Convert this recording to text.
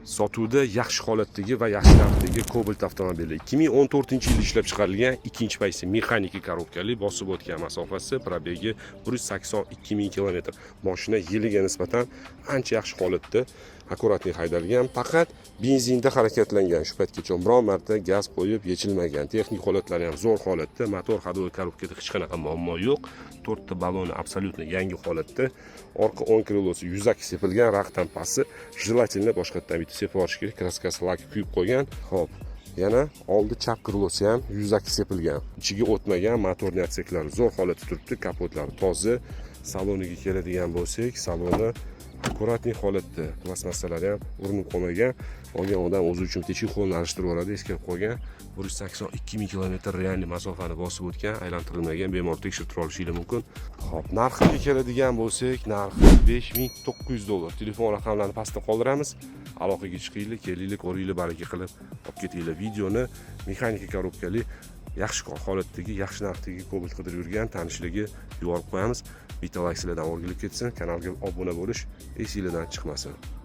Sotuvda yaxshi holatdagi va yaxshi narxdagi Cobalt avtomobili. 2014 yilda ishlab chiqarilgan, ikkinchi pozitsiya, mexanika korobkali, bosib o'tgan masofasi, пробег i 182 ming kilometr. Mashina yiliga nisbatan ancha yaxshi holatda, аккуратный haydalgan, faqat benzinda harakatlangan. Shu paytgacha biron marta gaz qo'yib yechilmagan. Texnik holatlari ham zo'r holatda. Motor, ходовой korobkada hech qanaqa muammo yo'q. To'rtta baloni абсолютно yangi holatda. Orqa o'ng крыло si yuzaki sepilgan, raqdan pasti, желательно boshqatdan bitta sepib yuborish kerak. Краска si, laki kuyib qolgan. Ho'p, yana oldi chap крыло si ham yuzaki sepilgan, ichiga o'tmagan. Моторный отсек lari zo'r holatda turibdi, kapotlari toza. Saloniga keladigan bo'lsak, saloni аккуратный holatda, plastmassalari ham urinib qolmagan. Olgan odam o'zi uchun bitta чехол ni alishtirib yuboradi, eskirib qolgan. 182 ming kilometr реальный masofani bosib o'tgan, aylantirilmagan, bemalol tekshirib olishinglar mumkin. Ho'p, narxiga keladigan bo'lsak, narxi 5900 dollar. Telefon raqamlarini pastda qoldiramiz, aloqaga chiqinglar, kelinglar, ko'ringlar, baraka qilib olib ketinglar. Videoni mexanika korobkali, yaxshi holatdagi, yaxshi narxdagi Cobalt qidirib yurgan tanishlarga yuborib qo'yamiz. Bitta layk sizlardan o'rgilib ketsin, kanalga obuna bo'lish esinglardan chiqmasin.